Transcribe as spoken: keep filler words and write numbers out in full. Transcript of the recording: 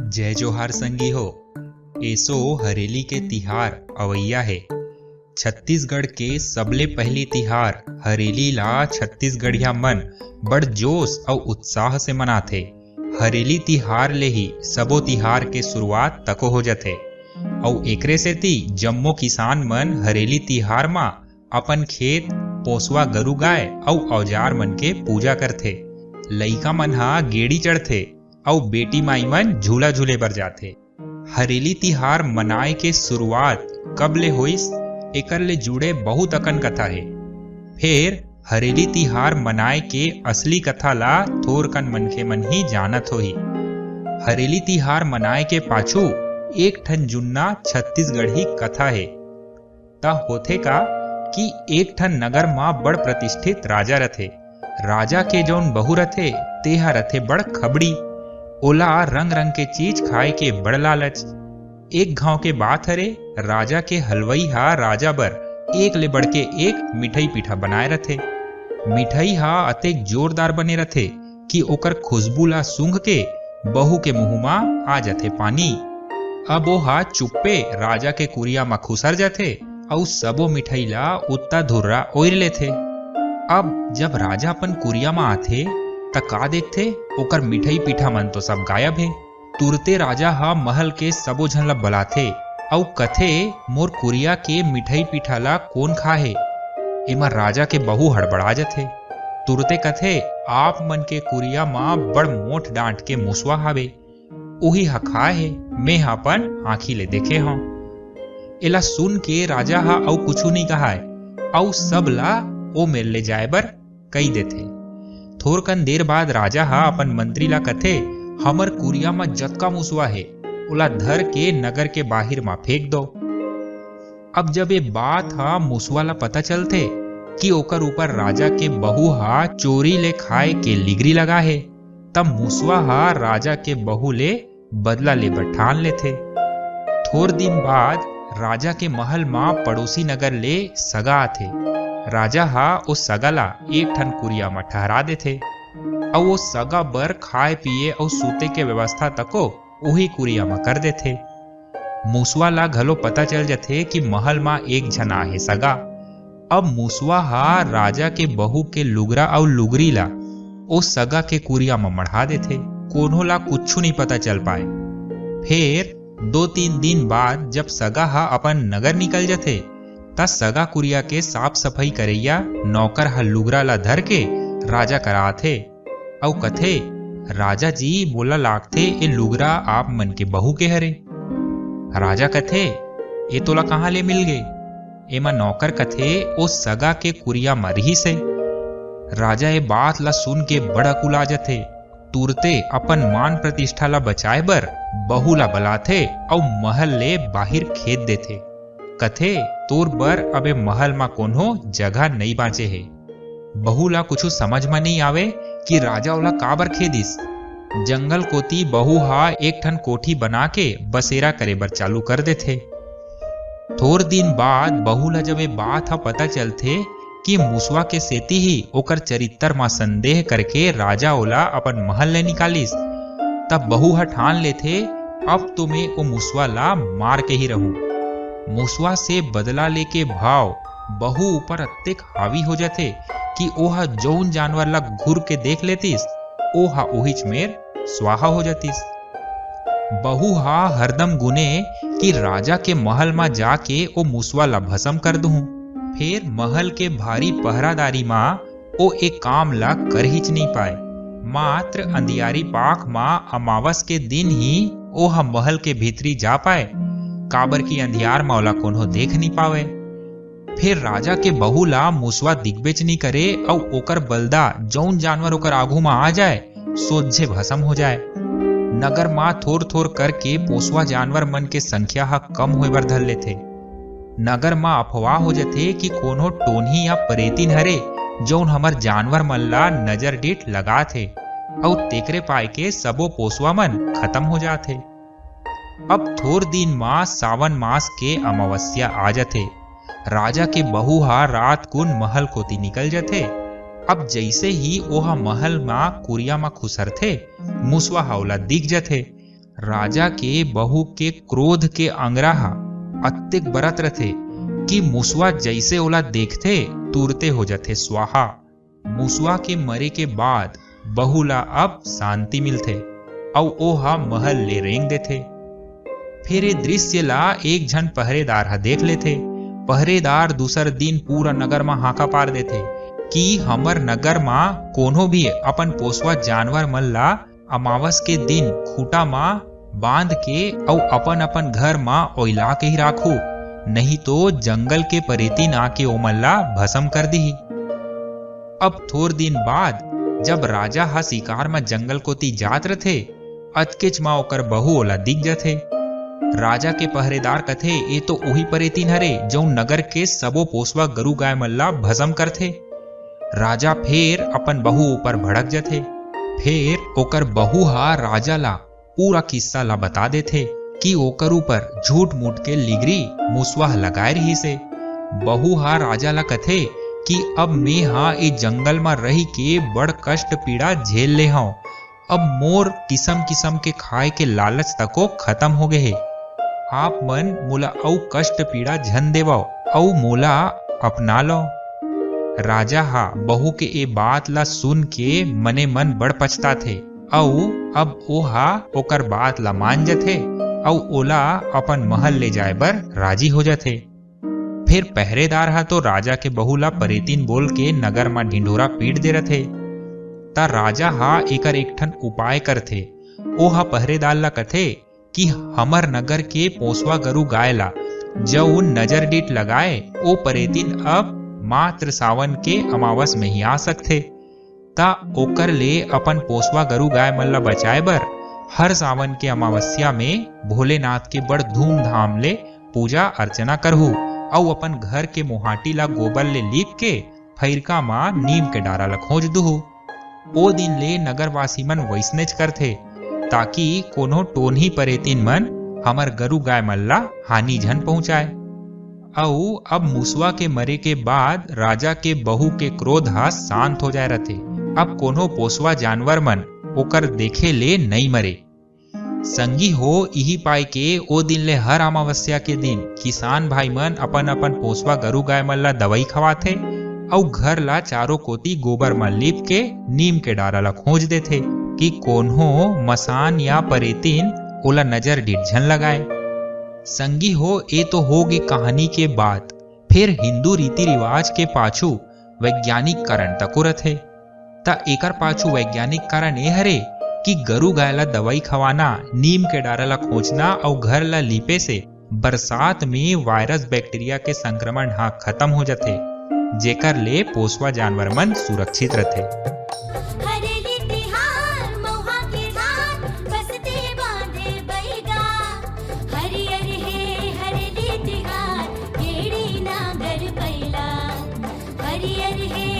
जय जोहार संगी हो। एसो हरेली के तिहार अवइया हे। छत्तीसगढ़ के सबले पहिली तिहार हरेली ला छत्तीसगढ़िया मन बड़ जोश अउ उत्साह से मनाथे। हरेली तिहार ले ही सबो तिहार के शुरुआत तको हो जथे। अउ एकरे सेती जम्मो किसान मन हरेली तिहार म अपन खेत, पोसवा गरु गाय अउ औजार मन के पूजा करथे। लइका मन ह गेड़ी चढ़थे अउ बेटी माई मन झूला झूले बर जाथे। हरेली तिहार मनाए के शुरुआत कब ले होइस, एकर ले जुड़े बहुत अकन कथा हे। फेर हरेली तिहार मनाए के असली कथा ला थोरकन मनखे मन ही जानत होही। हरेली तिहार मनाए के पाछू एक ठन जुन्ना छत्तीसगढ़ी कथा हे। त होथे का कि एक ठन नगर म बड़ प्रतिष्ठित राजा रथे। राजा के जौन बहू रथे, तेहा रथे बड़ खबड़ी। ओला रंग रंग के चीज खाए के बड़ लालच। एक घांव के बात हरे, राजा के हलवई ह राजा बर एक ले बढ़ के एक मिठई पीठा बनाए रथे। मिठई ह अतेक जोरदार बने रथे कि ओकर खुशबू ला सूंघ के बहू के मुंह म आ जथे पानी। अब ओ ह चुप्पे राजा के कुरिया म खुसर जथे अउ सबो मिठई ला उत्ता धुर्रा ओइर लेथे। अब जब राजा अपन कुरिया म आथे, त का देखथे, ओकर मिठई पीठा मन तो सब गायब हे। तुरते राजा ह महल के सबो झन ला बलाथे अउ कथे, "मोर कुरिया के मिठई पीठा ला कोन खा हे?" एमा राजा के बहू हड़बड़ा जथे। तुरते कथे, "आप मन के कुरिया म बड़ मोठ डांट के मुसवा हावे, उही ह खाए हे, मेंह अपन आंखी ले देखे हंव।" एला सुन के राजा ह अउ कुछु नइ कहाय, अउ सब ला ओ मेर ले जाए बर कई देथे। थोरकन देर बाद राजा ह अपन मंत्री ला कथे, "हमर कुरिया म जतका मुसवा हे, ओला धर के नगर के बाहिर म फेंक दो।" अब जब ये बात ह मुसवा ला पता चलथे कि ओकर ऊपर राजा के बहू ह चोरी ले खाए के लिगरी लगा हे, तब मुसवा ह राजा के बहू ले बदला ले बर ठान लेथे। थोर दिन बाद राजा के महल म पड़ोसी नगर ले सगा आथे। राजा ह ओ सगा ला एक ठन कुरिया म ठहरा देथे, अउ ओ सगा बर खाए पिए अउ सूते के व्यवस्था तको उही कुरिया म कर देथे। मुसवा ला घलो पता चल जथे कि महल म एक झन आहे सगा। अब मुसवा ह राजा के बहू के लुगरा अउ लुगरी ला ओ सगा के कुरिया म मढ़ा देथे। कोनो ला कुछु नइ पता चल पाए। फेर दो तीन दिन बाद जब सगा ह अपन नगर निकल जथे, त सगा कुरिया के साफ सफई करइया नौकर ह लुगरा ला धर के राजा करा आथे। अउ कथे, "राजा जी, मोला लागथे, ए लुगरा आप मन के बहू के हरे।" राजा कथे, "ए तोला कहाँ ले मिल गे?" एमा नौकर कथे, "ओ सगा के कुरिया म रिहिस हे।" राजा ए बात ला सुन के बड़ अकुला जथे। तुरते अपन मान प्रतिष्ठा ला बचाए बर बहू ला बलाथे अउ महल ले बाहिर खेद देथे। कथे, "तोर बर अबे महल म कोनो जगह नइ बांचे हे।" बहू ला कुछु समझ म नइ आवे कि राजा ओला काबर खेदिस। जंगल कोती बहू ह एक ठन कोठी बना के बसेरा करे बर चालू कर देथे। थोर दिन बाद बहू ला जब ए बात ह पता चलथे कि मुसवा के सेती ही ओकर चरित्र म संदेह करके राजा ओला अपन महल ले निकालिस, तब बहू ह ठान लेथे, "अब तो मैं ओ मुसवा ला मार के ही रहूं।" मुसवा से बदला लेके भाव बहू ऊपर अतेक हावी हो जथे कि ओह जऊन जानवर ला घूर के देख लेतिस, ओह ओहिच मेर स्वाहा हो जतिस। बहू ह हरदम गुने कि राजा के महल म जाके ओ मुसवा ला भसम कर दूं। फेर महल के भारी पहरादारी म ओ ए काम ला करहिच नइ पाय। मात्र अंधियारी पाख म अमावस के दिन ही ओह महल के भीतरी जा पाय, काबर कि अंधियार म ओला कोनो देख नइ पावय। फेर राजा के बहू ला मुसवा दिखबेच नइ करे अउ ओकर बलदा जऊन जानवर ओकर आघू म आ जाय, सोझे भसम हो जाय। नगर म थोर-थोर करके पोसवा जानवर मन के संख्या ह कम होय बर धर लेथे। नगर म अफवाह हो जथे कि कोनो टोनही या परेतिन हरे, जऊन हमर जानवर मन ला नजर डीठ लगात हे, अउ तेकरे पाय के सबो पोसवा मन खतम हो जात हे। अब थोर दिन म सावन मास के अमावस्या आ जथे। राजा के बहू ह रात कुन महल कोती निकल जथे। अब जइसे ही ओह महल म कुरिया म खुसरथे, मुसवा ह ओला दिख जथे। राजा के बहू के क्रोध के अंगरा ह अतेक बरत रथे कि मुसवा जइसे ओला देखथे, तुरते हो जथे स्वाहा। मुसवा के मरे के बाद बहू ला अब शांति मिलथे, अउ ओ ह महल ले रेंग देथे। फेर ए दृश्य ला एक झन पहरेदार ह देख लेथे। पहरेदार दूसर दिन पूरा नगर म हाका पार देथे कि हमर नगर म कोनो भी अपन पोसवा जानवर मन ला अमावस के दिन खूंटा म बांध के अउ अपन-अपन घर म ओइला के ही राखू, नहीं तो जंगल के परेतिन आके ओमन ला भसम कर दिही। अब थोर दिन बाद जब राजा ह शिकार म जंगल कोति जात रथे, अतकेच म ओकर बहू ओला दिख जथे। राजा के पहरेदार कथे, "ए तो उही परेतिन हरे, जउन नगर के सबो पोसवा गरू गाय मन ला भसम करथे।" राजा फेर अपन बहू ऊपर भड़क जथे। फेर ओकर बहू ह राजा ला पूरा किस्सा ला बता देथे कि ओकर ऊपर झूठ-मूठ के लिगरी मुसवा ह लगाए रिहिस हे। बहू ह राजा ला कथे कि अब में ह ए जंगल म रहि के बड़ कष्ट पीड़ा झेल ले हंव। अब मोर किसम-किसम के खाए के लालच तको खतम हो गे हे। आप मन मोला अउ कष्ट पीड़ा झन देवव, अउ मोला अपना लव। राजा ह बहू के ए बात ला सुन के मने मन बड़ पछताथे, अउ अब ओ ह ओकर बात ला मान जथे, अउ ओला अपन महल ले जाए बर राजी हो जथे। फेर पहरेदार ह तो राजा के बहू ला परेतिन बोल के नगर म ढिंढोरा पीट दे रथे। त राजा ह एकर एक ठन उपाय करथे। ओ ह पहरेदार ला कथे कि हमर नगर के पोसवा गरू गाय ला जउन नजर डीठ लगाए, ओ परेतिन अब मात्र सावन के अमावस में ही आ सकथे। त ओकर ले अपन पोसवा गरू गाय मन ला बचाए बर हर सावन के अमावस्या में भोलेनाथ के बड़ धूमधाम ले पूजा अर्चना करहू, अउ अपन घर के मोहाटी ला गोबर ले लीप के फइरका म नीम के डारा ला खोंच दुहू। ओ दिन ले नगरवासी मन वइसनेच करथे, ताकि कोनो टोनही परेतिन मन हमर गरू गाय मन ला हानि झन पहुंचाए। अउ अब मुसवा के मरे के बाद राजा के बहू के क्रोध ह शांत हो जाए रथे। अब कोनो पोसवा जानवर मन ओकर देखे ले नइ मरे। संगी हो, इही पाय के ओ दिन ले हर अमावस्या के दिन किसान भाई मन अपन-अपन पोसवा गरू गाय मन ला दवई खवाथे अउ घर ला चारों कोती गोबर म लीप के नीम के डारा ला खोंच देथे कि कोन्हो मसान या परेतिन ओला नजर डीठ झन लगाए। संगी हो, ए तो होगे कहानी के बात। फेर हिंदू रीति रिवाज के पाछू वैज्ञानिक कारण तको रथे। त एकर पाछू वैज्ञानिक कारण ए हरे कि गरू गाय ला दवई खवाना, नीम के डारा ला खोंचना अउ घर ला लीपे से बरसात में वायरस बैक्टीरिया के संक्रमण ह खतम हो जथे, जेकर ले पोसवा जानवर मन सुरक्षित रथे। हरेली तिहार, मउहा के धार, बसते बांधे बइगा। हरियर हे हरेली तिहार, गेड़ी नांगर बइला। हरियर हे